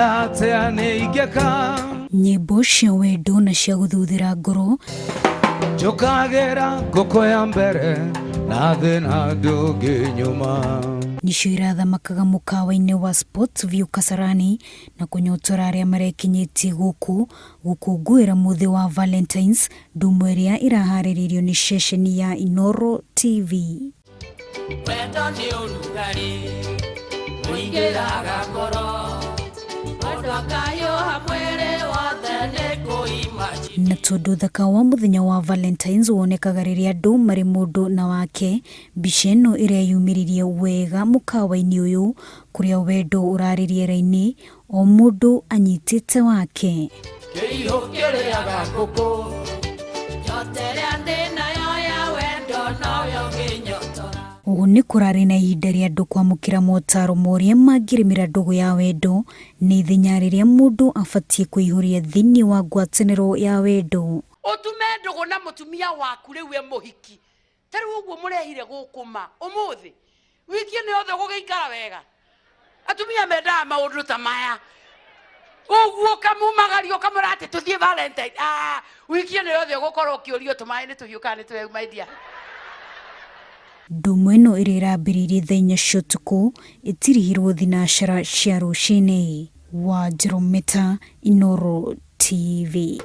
Atĩa nĩ ingĩka Nyĩmbo cia wendo na cia gũthuthĩra ngoro. Njũkagĩra ngũkũ ya mbere na thĩna ndũngĩnyuma. Nĩcio irathamakaga mũkawa-inĩ wa Sports View Kasarani na kũnyotora arĩa marekinyĩtie gũkũ gũkũngũĩra mũthĩ wa Valentines, ndumo ĩrĩa ĩraharĩrĩirio nĩ ceceni ya Inooro TV. Wendo nĩ ũrugarĩ ũingĩraga ngoro, mũndũ akahiũha mwĩrĩ wothe nĩ kũima. Na tondũ ũthaka wa mũthenya wa Valentines wonekaga rĩrĩa andũ marĩ mũndũ na wake, mbica ĩno ĩreyumĩririe wega mũkawa-inĩ ũyũ kũrĩa wendo ũrarĩ rĩera-inĩ o mũndũ anyitĩte wake. Kĩihũ kĩrĩaga ngũkũ, nyota ĩrĩa ndĩ nayo ya wendo nowe ũngĩnyotora. Ũũ nĩ kũrarĩ na ihinda rĩa andũ kwamũkĩra motaro ma ũrĩa mangĩrĩmĩra ndũgũ ya wendo na ithenya rĩrĩa mũndũ abatiĩ kũihũria thĩinĩ wa ngwatanĩro ya wendo. Ũtume ndũgũ na mũtumia waku rĩu e mũhiki, ta rĩu ũguo mũrehire gũkũ ma ũmũthĩ wiki ĩno yothe ũgũgĩikara wega. Atumia mendaga maũndũ ta maya ũguo, ũkamumagaria ũkamwĩra atĩ tũthiĩ Valentine. Ah, wiki ĩno yothe ũgũkorwo ũkĩũrio tũmaĩ nĩ tũhiũ kana nĩ tũhehu, my dear. Ndumo ĩno ĩrĩa ĩrambĩrĩirie thaa inya cia ũtukũ ĩtirihirwo thinacara cia rũcinĩ. Wanjirũ Mĩta, Inooro TV.